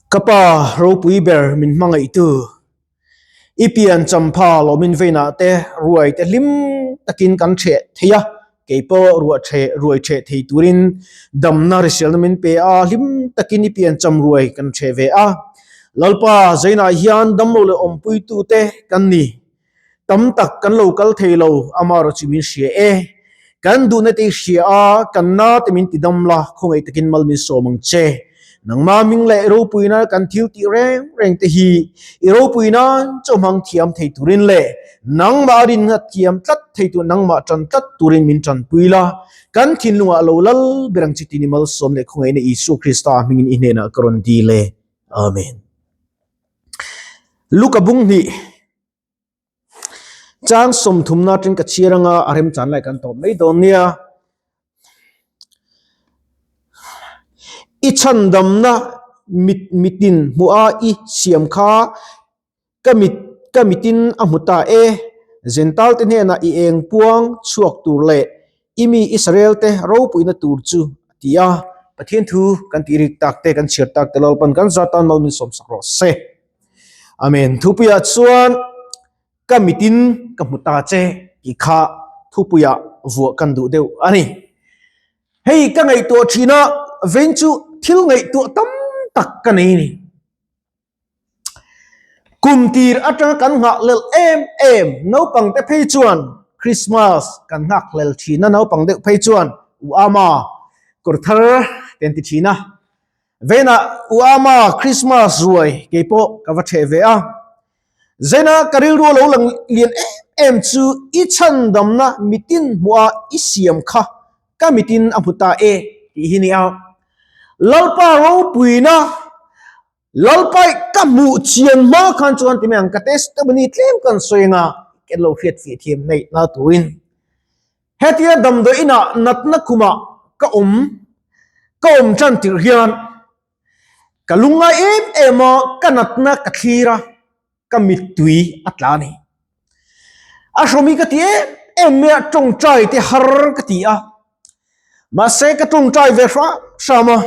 Ka pa ropui ber min hmangaihtu, i pian champha lawmin veinah te ruai te hlim takin kan ṭheh thei a, kei pawh ruah ṭheh ruai ṭheh thei turin damna hriselna min pe a, hlim takin i pian cham ruai kan ṭheh ve a. Lalpa zeinah hian damlo leh awmpuitute kan ni. Tam tak kan lo kal thei lo, amaherawh chu min hria e. Kan duhna te i hria a, kan na te min ti dam la, khawngaih takin mal min sawm ang che. Nangmah ming leh i ropuina kan thil tih reng reng te hi i ropui nan chaw hmang thiam thei turin leh nangmah rinna thiam tlat thei tur nangmah tan tlat turin min tanpui la, kan thinlungah lo lal ber ang che tih ni malsawm leh khawngaihna Isua Krista hmingin i hnenah ka rawn dil e. Amen. Luka bung hnih. Chang sawmthumna atang ka chhiar anga a remchan lai kan tawp mai dawn nia. I chhandamna mit mitin hmuh a i siam kha ka mit ka mitin a hmu ta e. Zental te hnenah i eng puang chhuak tur leh i mi Israel te ropuina tur chu a ti a. Pathian thu kan tih rik tak te kan chhiar tak te Lalpan kan zatan mal min sawmsak rawh se. Amen. Thupuiah chuan ka mitin ka hmu ta che tih kha thupuiah vuah kan duh deuh a ni. Hei ka ngaihtuah thin a, vein chu thil ngaihtuah tam tak ka nei ni. Kum tir atanga kan nghah lel em em naupang te phei chuan Christmas kan nghak hlel thin a, naupang deuh phei chuan u ama kawr thar te an ti thin a. Veinah U Ama Christmas ruai kei pawh ka va ṭheh ve a. Zaina ka rilru a lo lang lian em em chu i chhandamna mitin hmuh a i siam kha ka mitin a hmu ta e tih hi nia. Lalpa ropuina Lalpai ka hmuh chian hma khan chuan ti mai ang ka testimony tlem kan sawi anga kan lo hriat fih thiam hnaih na turin. Hetia damdawi inah natna khumah ka awm ka awm tan tirh hian ka lungngai em em a, ka natna ka thlir a, ka mittui a tla a ni. A hrawm hi ka ti em em mai a, tawngtai te har ka ti a, mahse ka tawngtai ve hram hram a.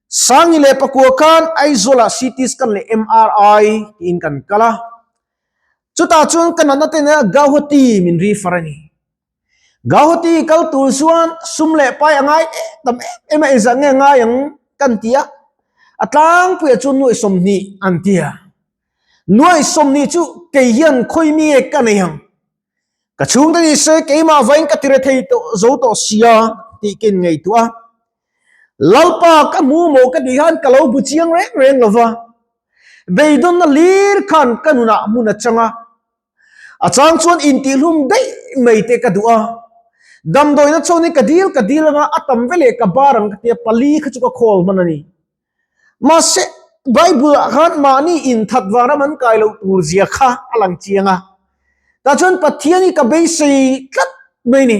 Sangi leh Pakua khan Aizawlah CT scan leh MRI tiin kan kal a. Chutah chuan ka natna te nen a Gauhati min refer a ni. Gauhati kal tur chuan sum leh pai a ngai tam em em a, engzah nge ngai ang kan ti a. A tlangpuiah chuan nuaih 20 an ti a. Nuaih 20 chu kei hian khawi mi nge ka nei ang? Ka chhungte ni se keimah vain ka tire thei tawh zo tawh sia tih ka inngaihtuah a. Lalpa ka hmu maw ka tih khan ka lo bu chiang reng reng lo va. Beidawnna lir khan ka nunah hmun a chang a. A chang chuan intihlum daih mai te ka duh a. Damdawina chuan in ka dil ka dil anga a tam veleh ka bar ang ka tia pali kha chu ka call hman a ni. Mahse, Bible ah khan mahni inthat vang ram an kai loh tur zia kha a lang chiang a. Tah chuan Pathian hi ka beisei tlat mai ni.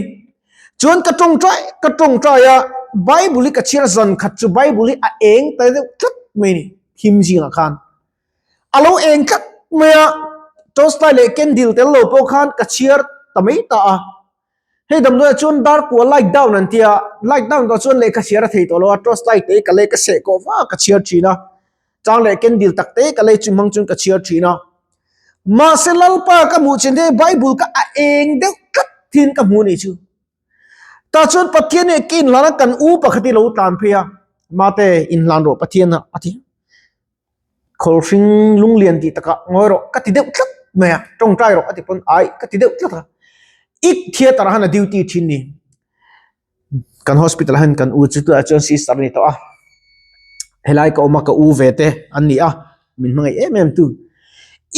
Chuan ka tawngtai ka tawngtai a, Bible hi ka chhiar zan khat chu Bible hi a eng ta deuh tlat mai ni thim zingah khan. A lo eng tlat mai a, torchlight leh candle tel lo pawh khan ka chhiar ta mai ta a. Hei damdawiah chuan dar kua light down an tia, light down tawh chuan lehkha chhiar a thei tawh lo a, torchlight te ka lei ka seh kawh vak ka chhiar thin a, chang leh candle tak te ka lei chu hmang chuan ka chhiar thin a. Mahse Lalpa ka hmuh chin te Bible ka a eng deuh tlat thin ka hmu nih chu. Tah chuan Pathian hi ka inhlan a, kan u pakhat hi lo tlan phei a, Mate inhlan rawh Pathian a a ti. Khawlhring lunglian tih takah ngawi rawh ka ti deuh tlat mai a, tawngtai rawh a ti pawn ai ka ti deuh tlat a. Ik theatre ah khan a duty thin ni. Kan hospital ah hian kan u chu tunah chuan sister a ni tawh a, helai ka awm a ka u ve te an ni a, min hmangaih em em tu.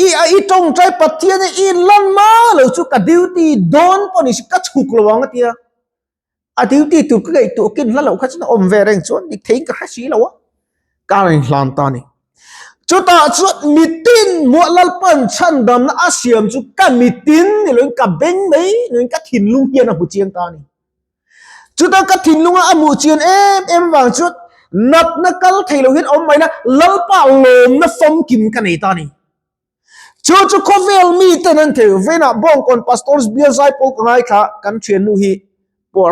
I a i tawngtai Pathian hi i inlan ma lo chu ka duty dawn pawh ni si ka chhuk lo ang a ti a. A duty tur ka ngaihtuah kin hla loh kha chuan a awm ve reng chuan dik theiin ka hre si lo a, ka rawn inhlan ta a ni. Chutah chuan mitin muah Lalpan chhandamna a siam chu ka mitin ni loin ka beng mai ni loin ka thinlung hian a hmu chiang ta a ni. Chutah ka thinlunga a hmuh chian em em vang chuan natna kal thei lo hian awm mai la Lalpa lawmna famkim ka nei ta a ni. Chu chu khawvel mi ten an thei venah Bawngkawn Pastor Bial Zaipawl ka ngaithla kan thiannu hi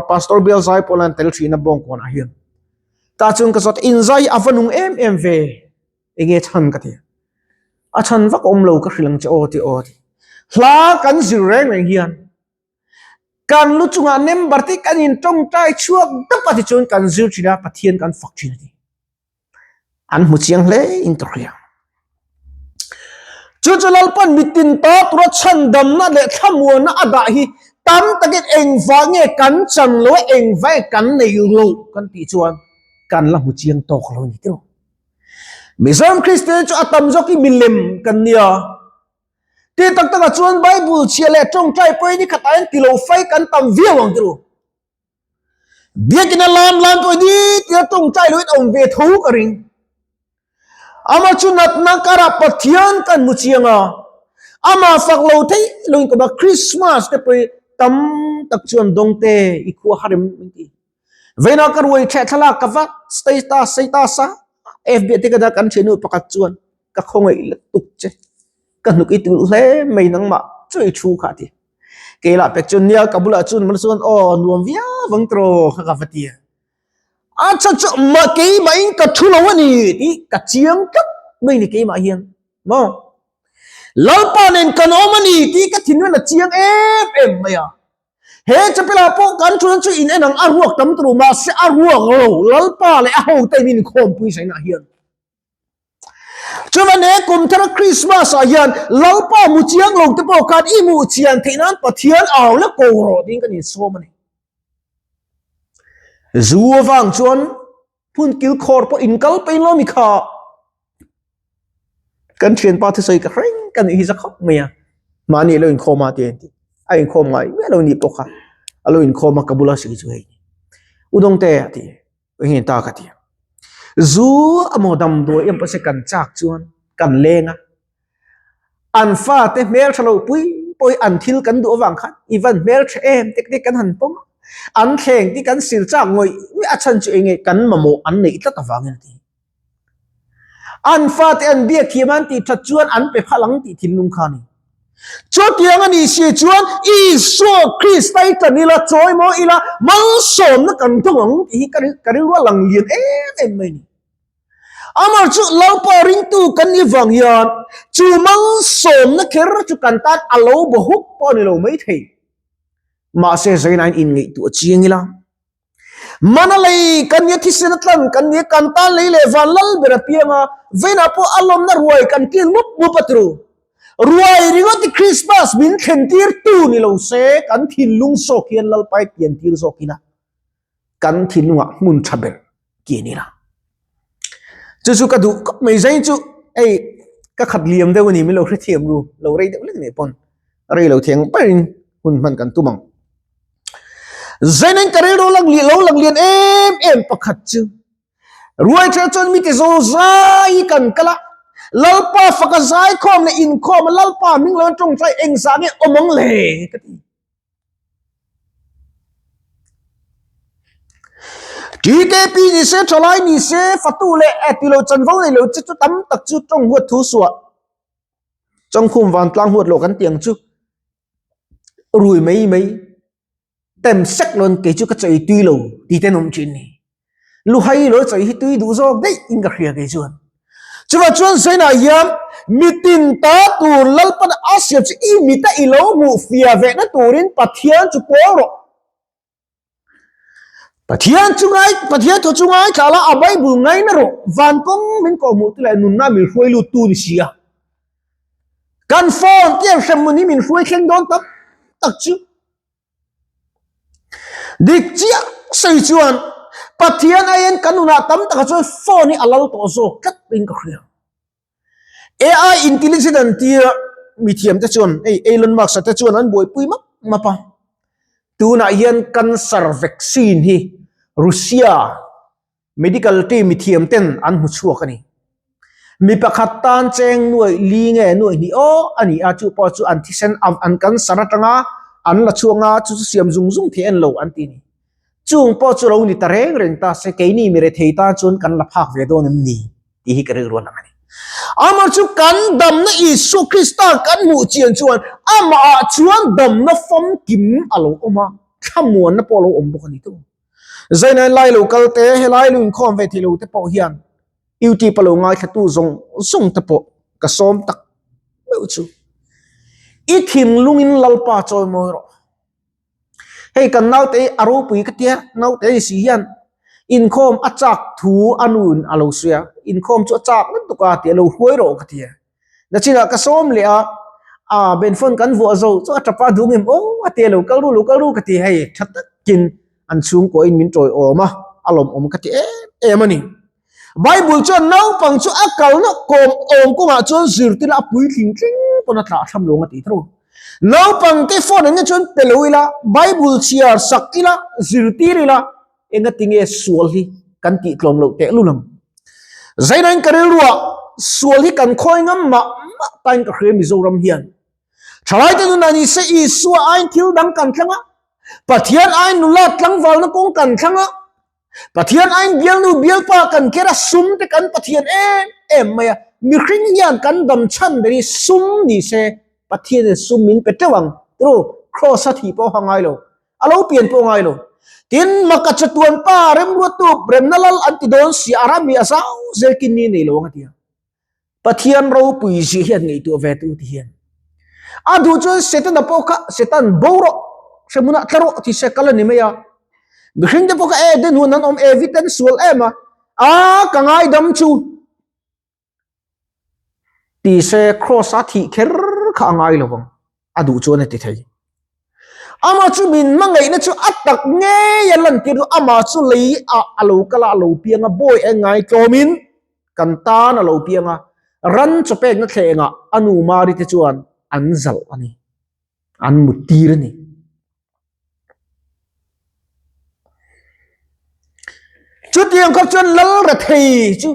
Pastor Bial Zaipawl an tel thin a Bawngkawnah hian. Tah chuan ka zawt inzai a va nung em em ve. Enge chhan ka ti. A chhan vak awm lo ka hrilh ang che aw ti aw ti. Hla kan zir reng reng hian kan lu chungah member te kan in tawngtai chhuak dap a ti chuan kan zir thin a, Pathian kan fak thin a ti. An hmu chiang hle in ka hria. Chu chu Lalpan mitin ta tura chhandamna leh thlamuanna a dah hi tam takin engvah nge kan chan lo a, engvah nge kan nei lo kan tih chuan kan la hmu chiang tawk lo a ni tiraw. Mizoram Kristian chu a tam zawk hi milem kan nia. Ti tak takah chuan Bible chhia leh tawngtai pawhin ni khatah hian ti lo fai kan tam viau ang tiraw. Biakina lam lam pawh ni tia tawngtai loin awm ve tho ka ring. Ama chu natna karah Pathian kan hmu chiang a, amah fak lo theih loin ka ba Christmas te pawh hi tam tak chuan dawng te i khua har em min ti. Veina ka ruai theh thlalak ka va status status a FB te ka dah kan thiannu pakhat chuan ka khawngaih lutuk che ka hnuk i tulh hle mai nangmah chu i thu kha a ti. Kei lah pek chuan nia ka bulah chuan mana chuan aw nuam viau vang tiraw kha ka va ti a. A cha chu mah keimahin ka thu lo a ni tih ka chiang tlat mai ni keimah hian maw. Lalpa nen kan awm a ni tih ka thinrim a chiang em em mai a. He chapel-ah pawh kan thunan chu in en ang a ruak tam turu mahse a ruak lo Lalpa leh a hote in inkhawmpui zainah hian. Chuan he kum thar Christmas ah hian Lalpa mu chiang lo te pawh khan i hmuh chian theih nan Pathian au la ko rawh tiin kan insawm a ni. Zu avang chuan hmun kil khawr pawh in kal peih lo mi kha. Kan thianpa thusawi ka hreng ka nuih hi za khawp mai a. Mahni lo inkhawm a ti a ti. A inkhawm ngai miah lo ni pawh kha a lo inkhawm a ka bula sawi chu hei. Udawngte a ti. Enge ta ka ti. Zu amaw damdawi em pawh se kan chak chuan kan leng a. An fate hmel tha lo pui pawh hi an thil kan duh avang khan i van hmel tha em tek te kan han pawm a. An thleng te kan sil chak ngawih ngawih a chhan chu enge kan mamawh an neih tlat avangin a ti. An fate an biak thiam an tih that chuan an pe phal ang tih thinlung kha a ni. Chutiang a nih si chuan Isua Krista hi tan ila, chawi maw ila, malsawmna kan thawng ang tih hi ka rilru a lang lian em em mai a ni. Amah chu Lalpa ringtu kan nih vang hian chu malsawmna kher chu kan tan a lo bawhuk pawh a ni lo maithei. Mahse zainain inngaihtuah chiang ila. Mana lei kan nia thisen a tlan kan nia kan tan lei leh van lal ber a piang a, veinah pawh a lawmna ruai kan kil mup mup a tru. Ruai ringawt i Christmas min thlen tir tu ni lo se kan thinlung zawk hian Lalpai pian tir zawk ila kan thinlungah hmun tha ber ki ni la. Chu chu ka duh khawp mai zai chu hei ka khat liam deuh a ni min lo hrethiam ru lo rei deuh lek nih pawn rei lo thiang berin hun hman kan tum ang. Zainin ka rilru lang li lo lang lian em em pakhat chu ruai thar chuan mi ti zo zai kan kal a Lalpa faka zai khawm leh inkhawm a Lalpa hming lo tawngtai engzah nge awm ang le ka ti. TKP ni se thalai ni se fatu leh e tilo chanvo nei lo che chu tam tak chu tawng huat thu suah chawngkhum vantlang huat lo kan tiang chu rui mai mai tem sek lon kei chu ka chei tui lo ti ten awm thin ni luhai lo chei hi tui duh zawk daih in ka hria kei chuan chuva chuan zainah hian mitin ta tur Lalpan a siam chu i mita i lo hmuh fia vehna turin Pathian chu pawl rawh Pathian chu ngai Pathian thu chu ngai thla la a Bible ngai na rawh van kawng min kawh hmuh tu leh nunna min hruai lut tu ni si a kan phone te hrem mun hi min hruai thleng dawn tak tak chu dik chiah sei chuan Pathian aiin kan nunah tam takah chuan phone hi a lal tawh zawk tlat in ka hria. AI intelligent an tia mithiam te chuan hei Elon Musk te chuan an buaipui map map a tunah hian cancer vaccine hi Russia medical team mithiam ten an hmu chhuak a ni mi pakhat tan cheng nuaih li nge nuaih hnih aw a ni a chu pawh chu an thisen an cancer atanga an la chhuak a chu chu siam zung zung thei en lo an ti a ni chung pawh chu lo ni ta reng reng ta se keini mi rethei tan chuan kan la phak ve dawn em ni. tih hi ka rilru a lang a ni. Amah chu kan damna Isua Krista kan hmuh chian chuan amahah chuan damna famkim a lo awm a, thlamuanna pawh a lo awm bawk a ni tu. Zainain lai lo kal te, helai lu inkhawm ve thei lo te pawh hian YouTube a lo ngaithlatu zawng zawng te pawh ka sawm tak meuh chu. I thinlungin Lalpa chawimawi rawh. Hei kan naute hi a ropui ka tia, naute ni si hian inkhawm a chak thu a nuin a lo sawi a, inkhawm chu a chak lutuk a tih a lo hruai rawh ka tia. Nachinah ka sawm leh a, aa benphone kan vuah zo chu a tapa duh ngem aw a tia lo kal ru lo kal ru ka ti hei tha takin an chhungkuahin min tawiawm a, a lawmawm ka ti em em a ni. Bible chuan naupang chu a kalna kawm awm kawngah chuan zirtir a puitling tling pawn a tlah tham lo ang a tih thung. Naupang te phone enge chuan pe lo ila, Bible chhiar sak ila, zirtir ila, enga tinge sual hi kan tih tlawm loh teh lul ang. Zainain ka rilruah sual hi kan khawi ngam mah mah tain ka hria Mizoram hian. Thalaite nunah ni se Isua aiin thil dang kan thlang a, Pathian aiin nula tlangvalna kawng kan thlang a, Pathian aiin bialnu bialpa kan ker a, sum te kan Pathian em em mai a, mihring hian kan dam chhan ber hi sum ni se Pathianin sum min pe teuh ang, tru, Kraws a thih pawh a ngai lo, a lo pian pawh a ngai lo. Tin, maka chatuan pa remruattu remna lal an ti dawn si a ram hi a zau zel kin ni nei lo ang a ti a. Pathian ropui zia hian ngaihtuah ve tu ti hian. A duh chuan Setana pawh kha Setan bo rawh, hremhmunah tla rawh ti se kal a ni mai a. Mihring te pawh kha Eden hun an awm Evi ten sual em a, a ka ngaidam chu ti se cross a thih kher kha a ngai lo vang. A duh chuan a ti thei. Amah chu min hmangaihna chu a tak ngei a lantir chu amah chu lei ah a lo kal a, a lo piang a, bawi a ngai tlawmin kan tan a lo piang a, ran chaw pekna thlengah a nu Mari te chuan an zalh a ni, an mut tir a ni. Chutiang khawp chuan lal rethei chu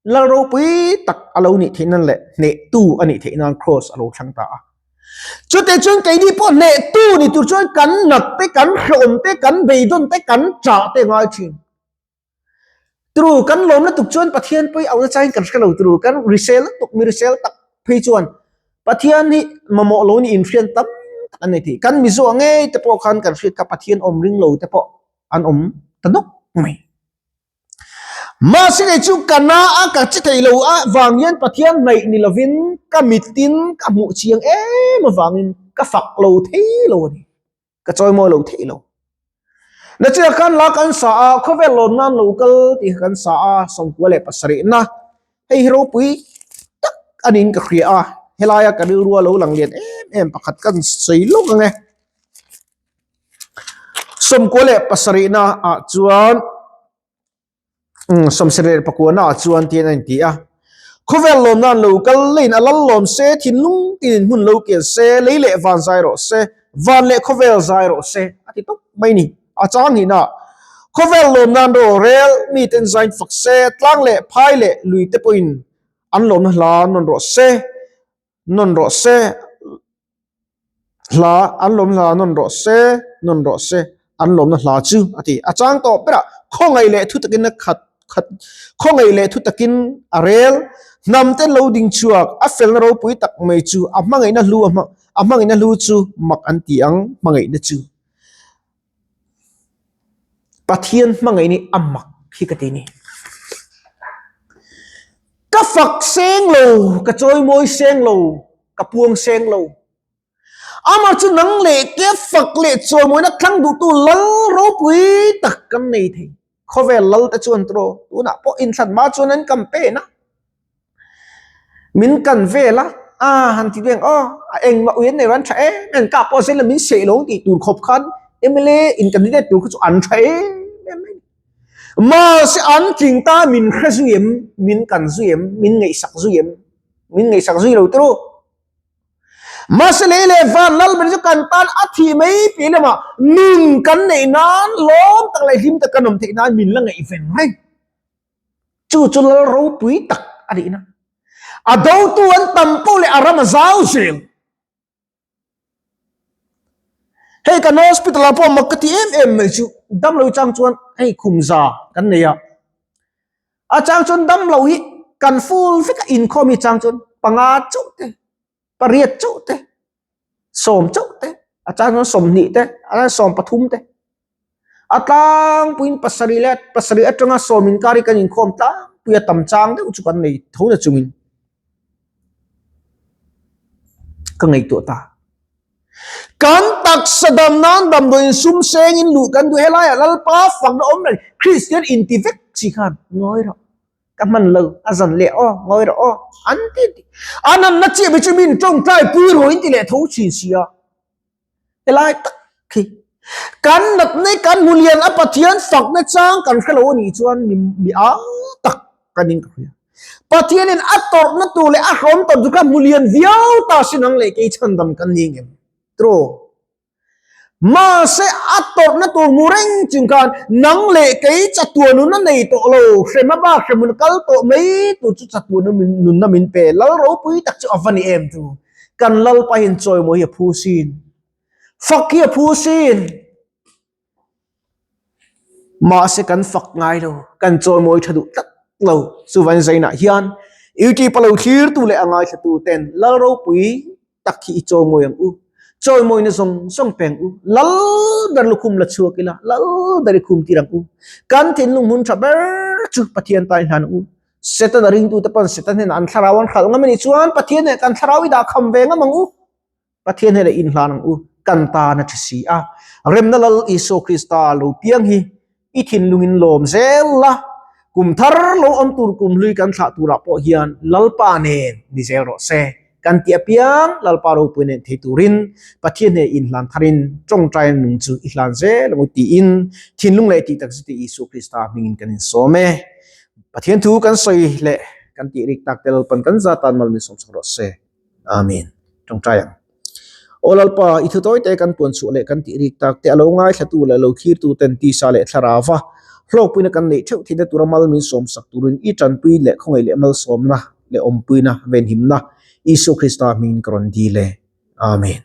Lal ropui tak a lo nih theih nan leh hnehtu a nih theih nan Kraws a lo thlang ta a. Chutih chuan keini pawh hnehtu ni tur chuan kan nat te, kan hlawm te, kan beidawn te, kan ṭah te a ngai ṭhin. Tru, kan lawm lutuk chuan Pathian pawi auhna changin kan hre lo tru, kan risel lutuk, mi risel tak phei chuan Pathian hi mamawh lo ni inhriat tam tak an nei thei. Kan Mizo ngei te pawh khan kan hriat kha Pathian awm ring lo te pawh an awm ta nawk mai. Mahse kei chu ka na a, ka che thei lo a vang hian Pathian hnaih ni lovin ka mitin ka hmuh chiang em avangin ka fak lo thei lo a ni, ka chawimawi lo thei lo. Nachina khan la kan sa a, khawvel lawm nan lo kal tih kha kan sa a, 97 na hei hi ropui tak a niin ka hria a, helaia ka rilrua lo lang lian em em pakhat kan sawi lawk ang e. 97 na ah chuan 74 na ah chuan tiin a inti a khawvel lawm nan lo kal leiin a lal lawm se thinlung tinin hmun lo kian se lei leh van zai rawh se van leh khawvel zai rawh se a ti tawp mai ni a chang hnihna khawvel lawm nan ro rel miten zain fak se tlang leh phai leh lui te pawhin an lawmna hla nawn rawh se nawn rawh se hla an lawm hla nawn rawh se nawn rawh se an lawmna hla chu a ti a chang tawh berah khawngaih leh thu takin a khat khat khawngaih leh thu takin a rel hnam te lo ding chhuak a felna ropui tak mai chu a hmangaihna hlu a a hmangaihna hlu chu mak an ti ang hmangaihna chu Pathian hmangaih ni a mak hi ka ti ni. Ka fak seng lo, ka chawimawi seng lo, ka puang seng lo. Amah chu nang leh ke fak leh chawimawina thlang duhtu lal ropui tak kan nei thei. Khawvel lal te chuan tawh tunah pawh inthlan hma chuan an campaign a. Min kan vel a, a han ti veng aw a engmah ui an nei lo an tha em em ka pawh zel a min seih lo tih tur khawp khan MLA in candidate tur kha chu an tha em em mai. Mahse an tling ta min hre zui em, min kan zui em, min ngaihsak zui em, min ngaihsak zui lo tawh. Mahse lei leh van lal ber chu kan tan a thih mai piah lamah nun kan neih nan lawm tak leh hlim tak kan awm theih nan min la ngaihven reng. Chu chu lal ropui tak a nihna. A dotu an tam poh leh a ram a zau zel. Hei kan hospital ah pawh mak ka ti em em mai chu damlo chang chuan hei khum za kan nei a. A chang chuan damlo hi kan full vek a inkhawm hi chang chuan panga chauh te pariat chauh te sawm chauh te a chang chuan 20 te a chang 13te a tlangpuiin pasarih leh pasarih atanga sawm inkar hi kan inkhawm tlangpui. tlangpui a tam chang deuh chu kan nei tho na chungin ka ngaihtuah ta. Kan taksa dam nan damdawiin sum sengin luh kan duh helaiah Lalpa fakna awm reng Kristian inti vek si khan ngawi rawh. Ka hman lo a zan leh aw ngawi rawh aw an ti ti. A nanna chiah mai chu min tawngtai pui rawh in ti leh tho thin si a. Helai tak khi kan natna kan hmu lian a Pathian fakna chang kan hrelo a nih chuan mi mi ang tak kan in ka hria. Pathianin a tawrhna tur leh a hrawm tawrh chu kha hmu lian viau ta sin ang leh kei chhandam kan ni ngem. True. Mahse a tawrhna tur hmu reng chung khan nang leh kei chatuan nun a nei tawh lo, hrem a bak hrem hun a kal tawh mai tur chu chatuan nunna min pe. Lal ropui tak chu a va ni em tu. Kan Lalpa hian chawimawi hi a phu sin. Fak hi a phu sin. Mahse kan fak ngai lo, kan chawimawi tha duh tlat lo. Chuvan zainah hian YouTube a lo thlirtu leh a ngaithlatu ten Lal ropui tak hi i chawimawi ang u. Chawimawina zawng zawng peng u. Lal ber lukhum la chhuak ila, lal ber i khum tir ang u. Kan thinlung hmun tha ber chu Pathian tan i hlan ang u. Setana ringtute pawn Satan hnenah an thlarau an hralh ngam a nih chuan Pathian hnenah kan thlarau i dah kham ve ngam ang u. Pathian hnenah inhlan ang u, kan tan a tha si a. Remna Lal Isua Krista lo piang hi i thinlungin lawm zel la, kum thar lo awm tur kum hlui kan thlah turah pawh hian Lalpa nen ni zel rawh se. Kan tih apiang Lalpa ropui nen thei turin Pathian hnenah inhlan tharin tawngtaina nung chu i hlan zel ang u tiin thinlung leh tih takzet i Isua Krista hmingin kan insawm e. Pathian thu kan sawi leh kan tih rik tak te Lalpan kan za tan mal min sawmsak rawh se. Amen. Tawngtai ang. Aw Lalpa, i thu tawi te kan puan chhuah leh kan tih rik tak te a lo ngaithlatu leh a lo thlirtu ten tisa leh thlarauva hlawkpuina kan neih theuh theihna tura mal min sawmsak turin i tanpui leh khawngaih leh malsawmna leh awmpuina venhimna Isua Krista hmingin ka rawn dil e. Amen.